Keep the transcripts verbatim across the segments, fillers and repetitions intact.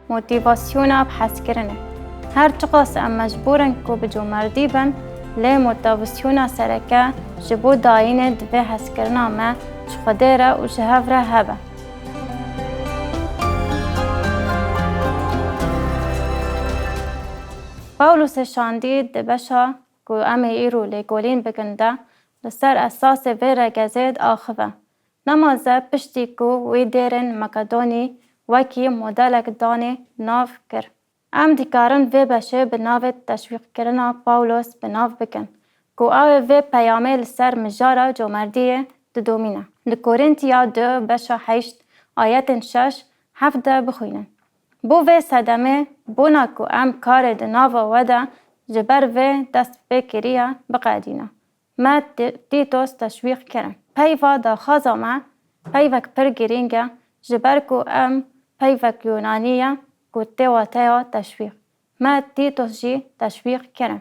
Motîvasyona bi hezkirinê. Her çiqas em mecbûr in ku bi comerdî bin, lê motîvasyona sereke ji bo dayînê divê hezkirina me ji Xwedê re û ji hev re hebe. Pawlosê şandî di beşa ku em ê îro lêkolîn bikin de li ser esasê vê regezê diaxive. Nemaze piştî ku wî dêrên Makedonî wekî modelek danê nav kir. Em dikarin vê beşê bi navê teşwîqkirina Pawlos bi nav bikin, ku ew ê vê peyamê li ser mijara comerdiyê didomîne. Li Korîntiya du beşa heşt ayetên şeş heft de bixwînin. Bo vê sedemê, bona ku em karê di nava we de ji ber vê dest pê kiriye, biqedîne. Me Tî-, Tîtos teşwîq kirin. Peyva daxwaza me peyvek pir girîng e, ji ber ku em peyvek Yunanî ye ku tê wateya teşwîq. Me Tîtos jî teşwîq kirin.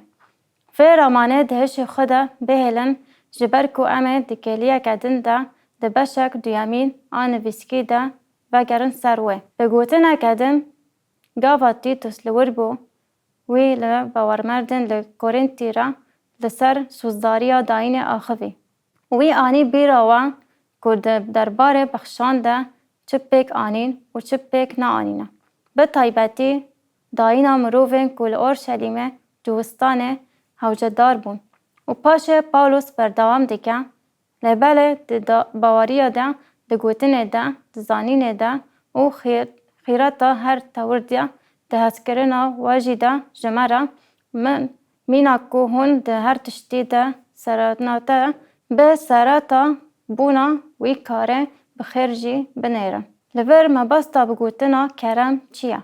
Vê ramanê di hişê xwe de bihêlin, ji ber ku em ê di kêliyeke din de di beşek duyemîn a nivîskî de vegerin ser wê. Bi gotineke din, gava Tîtos li wir bû, wî li bawermerdên li Korîntî re li ser sozdariya dayînê axivî. Wî anî bîra wan ku di derbarê bexşan de çi pêk anîn û çi pêk neanîne. Bi taybetî dayîna mirovên ku li Orşelîmê ciwistanê hewcedar bûn. Û paşê Pawlos berdewam dike, Lê belê di da-, baweriya de, di gotinê de, di zanînê de û xî-, xîreta her tewir de, di hezkirina we jî de ji me re, min mîna ku hûn di her tiştî de sereta te, bi sereta bûna wî karê bi xêr jî binêrin. Li vir mebesta bi gotina kerem çi ye?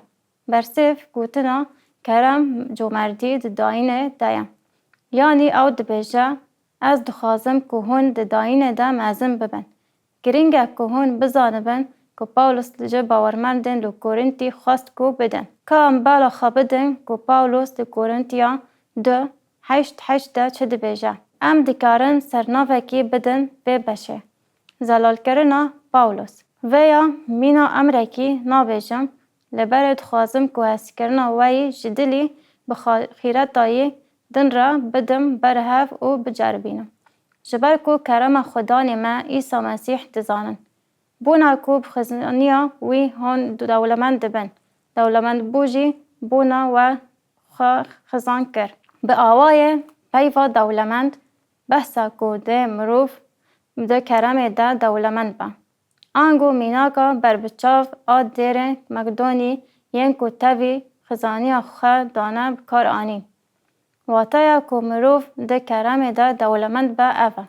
Bersêv gotina kerem comerdî di dayînê de ye. Yanî ew dibêje, Ez dixwazim ku hûn di dayînê de mezin bibin. Girîng e ku hûn bizanibin ku Pawlos ji bawermendên li Korîntî xwest ku bidin. Ka em bala xwe bidin ku Pawlos di Korîntiya du heşt heşt de çi dibêje. Em dikarin sernavekî bidin vê beşê. Zelalkirina Pawlos. Vêya mîna emrekî nabêjim, lê berê dixwazim ku hezkirina we yî ji dilî bi xa-, xîretayî din re bidim ber hev û biceribînim. Ji ber ku kerema Xudanê me Îsa Mesîh dizanin. Bona ku bi xizaniya wî hûn dewlemend dibin. Dewlemendbû jî bona we xwe xizan kir. Bi awayê peyva dewlemend behsa ku dê mirov di keremê de dewlemend be. Ango mînaka berbiçav a dêrên Makedonî yên ku tevî xizaniya xwe dane bi kar anîn. Wateya ku mirov di keremê de dewlemend be ev e.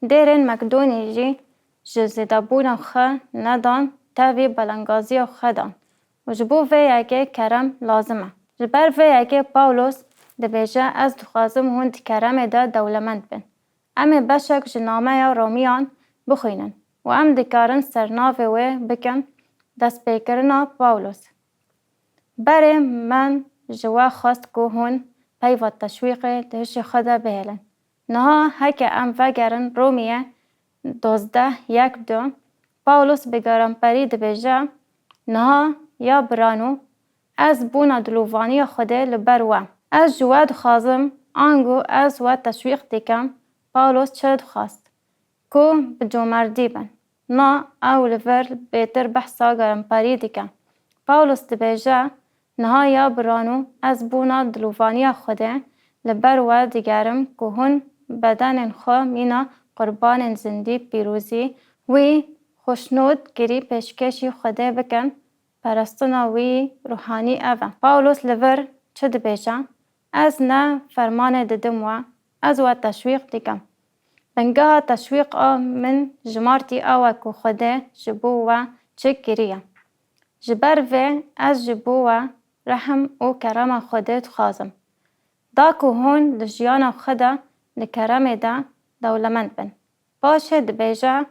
Dêrên Makedonî jî ji zêdebûna xwe nedan, tevî belengaziya xwe dan û ji bo vê yekê kerem lazim e. Ji ber vê yekê Pawlos dibêje, Ez dixwazim hûn di keremê de dewlemend bin. Em ê beşek ji nameya Romiyan bixwînin û em dikarin sernavê wê bikin, Destpêkirina Pawlos. Berê min ji we xwest ku hûn peyva teşwîqê di hişê xwe de bihêlin. Niha heke em vegerin Romiyê dozdeh yek du, Pawlos bi geramperî dibêje, Niha ya birano, ez bona dilovaniya Xwedê li ber we. Ez ji we dixwazim, ango ez we teşwîq dikim. Pawlos çi dixwest? Ku bi comerdî bin. Na ew li vir bêtir behsa geramperî dike. Pawlos dibêje, Niha ya birano, ez bona dilovaniya Xwedê li ber we digerim ku hûn bedenên xwe mîna qurbanên zindî pîrozî wî xweşnod kirî pêşkêşî Xwedê bikin, perestina wî ruhanî ev e. Pawlos li vir çi dibêje? Ez ne fermanê didim we, ez we teşwîq dikim. Bingeha teşwîqa min ji Martî ew e ku Xwedê ji bo we çi kiriye. Ji ber vê ez ji bo we rehm û kerema Xwedê dixwazim. Da ku hûn di jiyana xwe de di keremê de dewlemend bin. Paşê dibêje,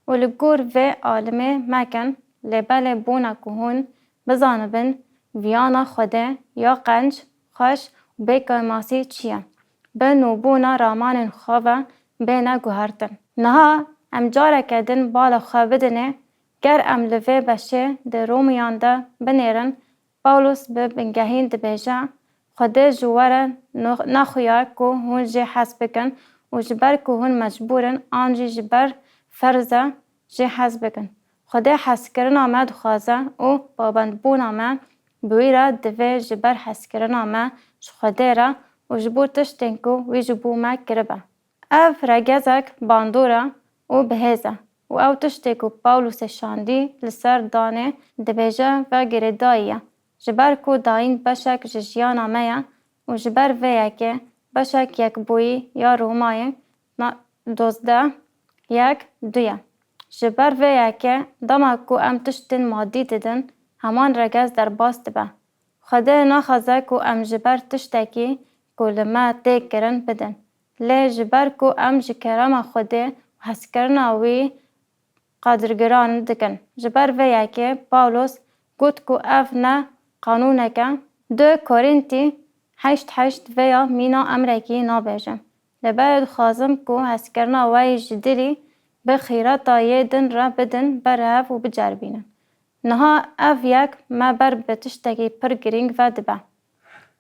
Û li gor vê alimê mekin, lê belê bona ku hûn bizanibin viyana Xwedê ya qenc, xweş û bê kêmasî çi ye, bi nûbûna ramanên xwe ve bêne guhertin. Niha em careke din bala xwe bidinê, ger em li vê beşê di Romiyan de binêrin, Pawlos bi bingehîn dibêje, Xwedê ji we re no-, nexuya ku hûn jê hez bikin û ji ber ku hûn mecbûr in an jî ji ber ferz e jê hez bikin. Xwedê hezkirina me dixwaze û pabendbûna me bi wî re divê ji ber hezkirina me ji Xwedê re û ji bo tiştên ku wî ji bo me kiribe. Ev regezek bandor e û bi hêz e û ew tiştê ku Pawlosê şandî li ser danê dibêje ve girêdayî ye. Ji ber ku dayîn beşek ji jiyana me ye û ji ber vê yekê beşek yekbûyî ya Romayê na-, dozdeh, yek, du ye. Ji ber vê yekê dema ku em tiştên madî didin, heman regez derbas dibe. Xwedê naxwaze ku em ji ber tiştekî ku li me tê kirin bidin. Lê ji ber ku em ji kerema Xwedê û hezkirina wî qadirgiran dikin. Ji ber vê yekê Pawlos got ku ev ne qanûnek e. Du Korîntî heşt heşt vêya mîna emrekî nabêje. Lê belê dixwazim ku hezkirina we yî ji dilî bi xîreta yê din re bidin ber hev û biceribînin. Niha ev yek me ber bi tiştekî pir girîng ve dibe.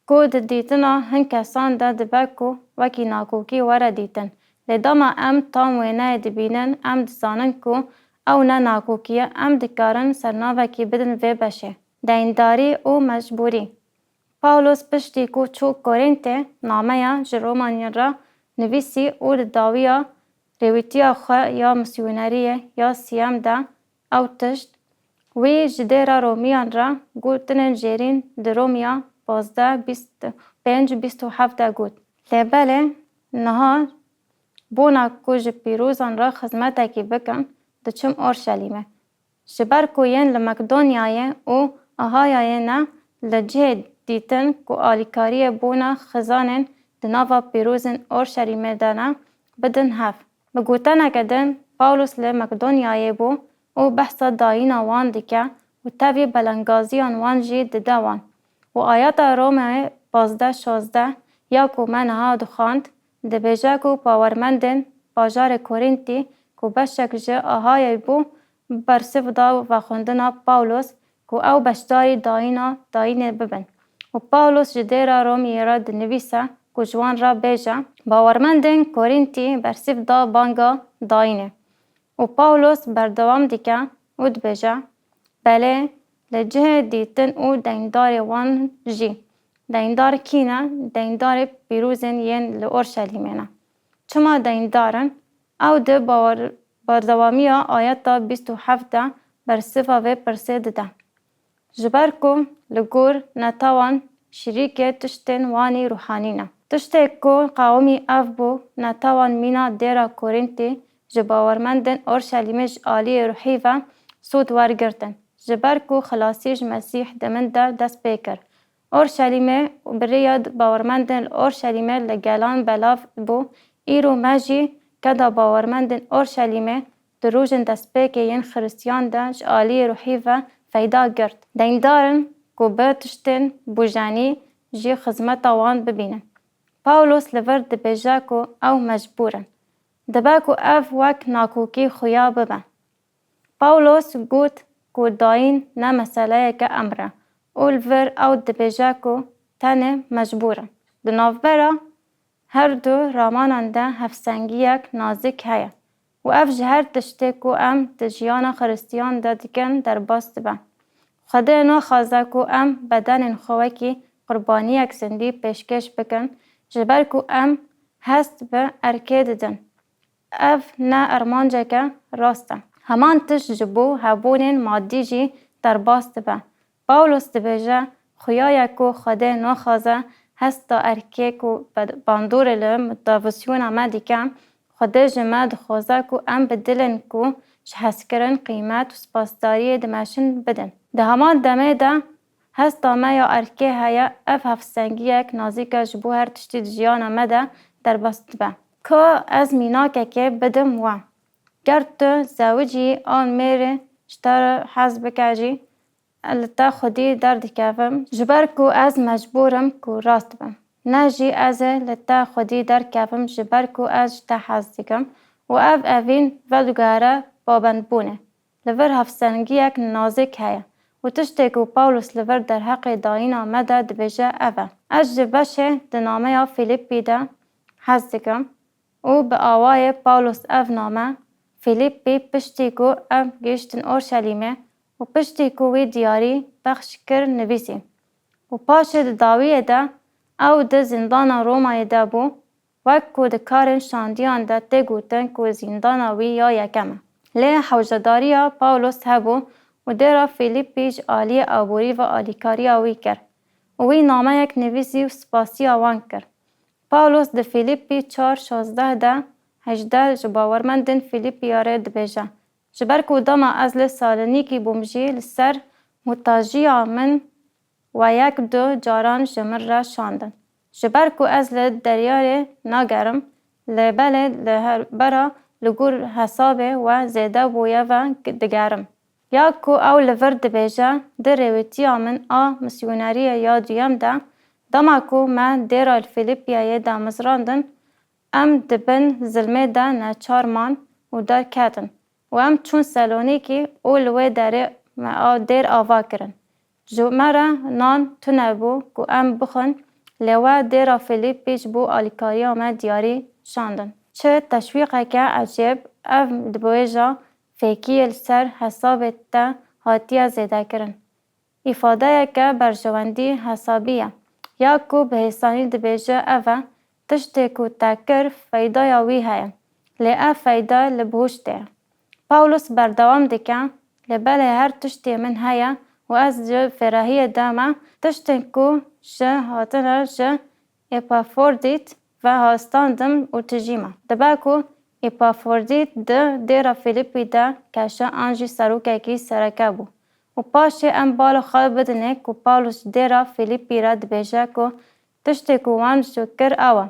Ku di dîtina hin kesan de dibe ku wekî nakokî were dîtin. Lê dema em tam wêneyê dibînin, em dizanin ku ew ne nakokî ye, em dikarin sernavekî bidin vê beşê. Deyndar û mecbûrî. Pawlos piştî ku çû Korîntê, nameya ji Romaniyên re nivîsî û di dawiya rêwîtiya xwe ya misyoneriyê ya siyem de ew tişt, wî ji dêra Romiyan re gotinên jêrîn di Romiya pazdeh bîst pênc bîst û heft de got. Lê belê niha bona ku ji pîrozan re xizmetekî bikim, diçim Orşelîmê. Ji ber ku yên li Makedonyayê û Ahayayê ne, li cihê dîtin ku alîkariyê bona xizanên di nava pîrozên Orşelîmê de ne, bidin hev. Bi goteneke din, Pawlos li Makedonyayê bû û behsa dayîna wan dike û tevî belengaziyan wan jî dide wan. Û ayeta Romeyê pazdeh şazdeh ya ku me niha dixwend, dibêje ku bawermendên bajarê Korîntî ku beşek ji Ahayê bû, bersiv da vexwendina Pawlos ku ew beşdarî dayîna dayînê bibin. Û Pawlos ji dêra Romiyê re dinivîse ku ji wan re bêje, bawermendên Korîntî bersiv da banga dayînê. Û Pawlos berdewam dike û dibêje, Belê, li cihê dîtin û deyndarê wan jî. Deyndar kî ne? Deyndarê pîrozên yên li Orşelîmê ne. Çima deyndar in? Ew di bawer-, berdewamiya ayeta bîst û heft de bersiva vê pirsê dide. Ji ber ku li gor netewan şirîkê tiştên wanî ruhanî ne. Tiştê ku qewimî ev bû, netewan mîna dêra Korîntî ji bawermendên Orşelîmê ji aliyê ruhî ve sûd wergirtin, ji ber ku xilasî ji Mesîh di min de dest pê kir. Orşelîmê û bi rêya bawermendên li Orşelîmê li gelan belav bû, îro me jî keda bawermendên Orşelîmê di rojên destpêkê yên Xiristiyan de ji aliyê ruhî ve feyda girt. Deyndar in ku bi tiştên bûjenî jî xizmeta wan bibînin. Pawlos li vir dibêje ku ew mecbûr in. Dibe ku ev wek nakokî xuya bibe. Pawlos got ku dayîn ne meseleyeke emr e û li vir ew dibêje ku tenê mecbûr in. Di navbera her du ramanan de hevsengiyek nazik heye û ev ji her tiştê ku em di jiyana Xiristiyan de dikin derbas dibe. Xwedê naxwaze ku em bedenên xwe wekî qurbaniyek zindî pêşkêş bikin, ji ber ku em hest bi erkê didin. Ev ne armanceke rast e. Heman tişt ji bo hebûnên madî jî derbas dibe. Pawlos dibêje, Xuya ye ku Xwedê naxwaze hesta erkê ku be-, bandorê li mutavisyona me dike, Xwedê ji me dixwaze ku em bi dilên ku ji hezkirin, qîmet û spasdariyê dimeşin bidin. Di heman demê de hesta me ya erkê heye, ev hevsengiyek nazîk e ji bo her tiştî di jiyana me de derbas dibe. Ka ez mînakekê bidim we. Ger tu zewicî an mêrê ji te re hez bike jî, li te xwedî derdikevim, ji ber ku ez mecbûr im ku rast bim. Ne jî ez ê li te xwedî derkevim, ji ber ku ez ji te hez dikim û ev evîn vedigere pabendbûnê. Li vir hevsengiyek nazik heye Û tiştê ku Pawlos li vir derheqê dayîna me de dibêje ev e. Ez ji beşê di nameya Fîlîpî de hez dikim û bi awayê Pawlos ev name Fîlîpî piştî ku ew gihiştin Orşelîmê û piştî ku wî diyarî pexş kir nivîsî. Û paşê di dawiyê de ew di zîndana Romayê de bû, wek ku di karên şandiyan de tê gotin ku zîndana wî ya yekem e. Lê hewcedariya Pawlos hebû û dêra Fîlîpî ji aliyê aborî ve alîkariya wî kir û wî nameyek nivîsî û spasiya wan kir. Pawlos di Fîlîpî çar şazdeh de hejdeh ji bawermendên Fîlîpiya re dibêje, ji ber ku dema ez li Salonîkî bûm jî li ser mûtajiya min we yek du caran ji min re şandin. Ji ber ku ez li deryarê nagerim, lê belê li her bera li gor hesabê we zêde bûye ve digerim. Ya ku ew li vir dibêje, di rêwîtiya min a misyoneriyê ya duyem de, dema ku me dêra li Fîlîpiyayê damezrandin, em di bin zilmê de neçar man û derketin û em çûn Selonîkî û li wê derê me a dêr ava kirin. Ji me re nan tune bû ku em bixwin, lê we dêra Fîlîpî ji bo alîkariya me diyarî şandin. Çi teşwîqeke ecêb, ev dibêja fêkiyê li ser hesabê te hatiye zêdekirin. Îfadeyeke berjewendî hesabî ye. Ya ku bi hêsanî dibêje ev e, tiştê ku te kir feydaya wî heye. Lê ev feyda li bihuştê ye. Pawlos berdewam dike, lê belê her tiştê min heye û ez ji fêrahiyê de me, tiştên ku ji hatine ji Epafrodît ve hastandim û tijî me. Dibe ku Epafrodît di dêra Fîlîpî de keşe an jî serokekî sereke bû. Û paşê em bala xwe bidinê ku Pawlos ji dêra Fîlîpî re dibêje ku tiştê ku wan ji kir ew e.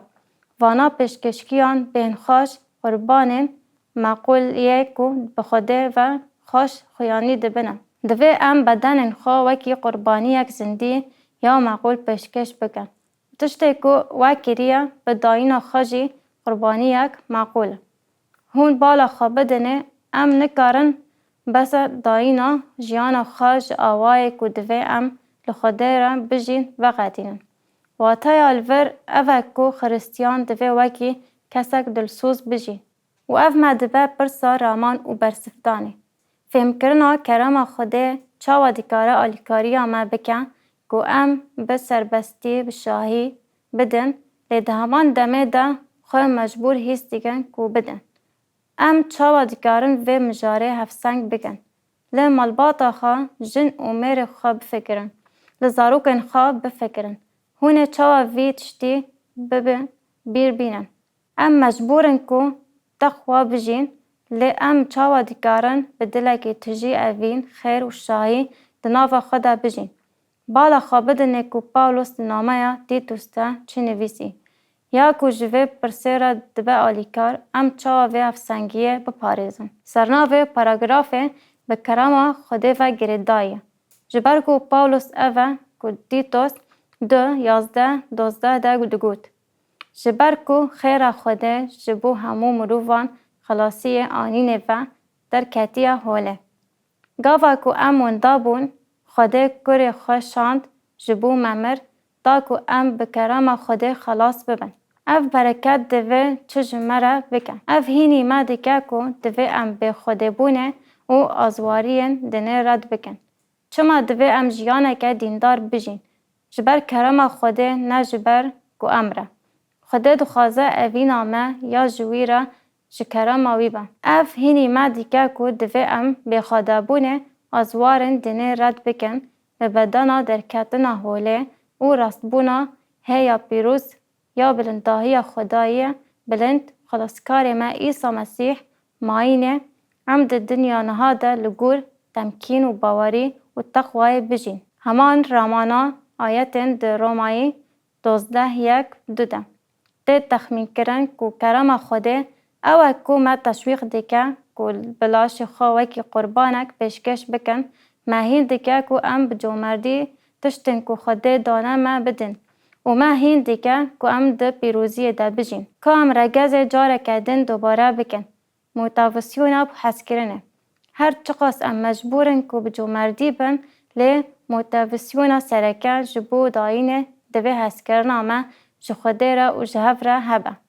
Vana pêşkêşkiyan bên xweş qurbanên meqûl yê ku bi Xwedê ve xweş xuyanî dibine. Divê em bedenên xwe wekî qurbaniyek zindî ya meqûl pêşkêş bikin. Tiştê ku we kiriye, bi dayîna xwe jî qurbaniyek meqûl e. Hûn bala xwe bidinê, em nikarin bese dayîna jiyana xwe ji awayê ku divê em li Xwedê re bijîn veqetînin. Wataya li vir ev e ku Xiristiyan divê wekî kesek dilsoz bijî. Û ev me dibe pirsa raman û bersivdanê. Fêmkirina kerema Xwedê çawa dikare alîkariya me bike ku em bi serbestî, bi şahî bidin, lê di heman demê de xwe mecbûr hîs dikin ku bidin? Em çawa dikarin vê mijarê hevseng bikin? Li malbata xwe, jin û mêrê xwe bifikirin. Li zarokên xwe bifikirin. Hûn ê çawa vî tiştî bibi bîr bînin? Em mecbûr in ku teqwa bijîn, lê em çawa dikarin bi dilekî tijî evîn, xêr û şahî di nava xwe de bijîn? Bala xwe bidinê ku Pawlos di nameya Tîtus de çi nivîsî. Ya ku ji vê pirsê re dibe alîkar, em çawa vê hevsengiyê biparêzin? Sernavê paragrafê bi kerema Xwedê ve girêdayî ye. Ji ber ku Pawlos ev e ku Tîtos du, yazdeh, dozdeh de digot, Ji ber ku xêra Xwedê ji bo hemû mirovan xelasiyê anînê ve derketiye holê. Gava ku em winda bûn, Xwedê kurê xwe şand, ji bo me mir, da ku em bi kerema Xwedê xelas bibin. Ev bereket divê çi ji me re bike? Ev hînî me dike ku divê em bê Xwedêbûnê û azwariyên dinê red bikin. Çima divê em jiyaneke dîndar bijîn? Ji ber kerema Xwedê, ne ji ber ku emr e. Xwedê dixwaze evîna me ya ji wî re ji kerema wî be. Ev hînî me dike ku divê em bêxwedabûnê, azwarên dinê red bikin, bi bedena derketina holê û rastbûna hêya pîroz ya bilindahiya Xwedayê bilind, Xilaskarê me Îsa Mesîh, mayînê em di dinya niha de li gor temkîn û bawerî û teqwayê bijîn. Heman ramana ayetên di Romayî dozdeh yek du de tê texmînkirin ku kerema Xwedê ew e ku me teşwîq dike ku bi laşê xwe wekî qurbanek pêşkêş bikin, me hîn dike ku em bi comerdî tiştên ku Xwedê dane me bidin û me hîn dike ku em di pîroziyê de bijîn. Ka em regezê careke din dobare bikin, motivasyona hezkirinê. Her çiqas em mecbûr in ku bi comerdî bin, Lê motivasyona sereke ji bo dayînê divê hezkirina me ji Xwedê re û ji hev re hebe.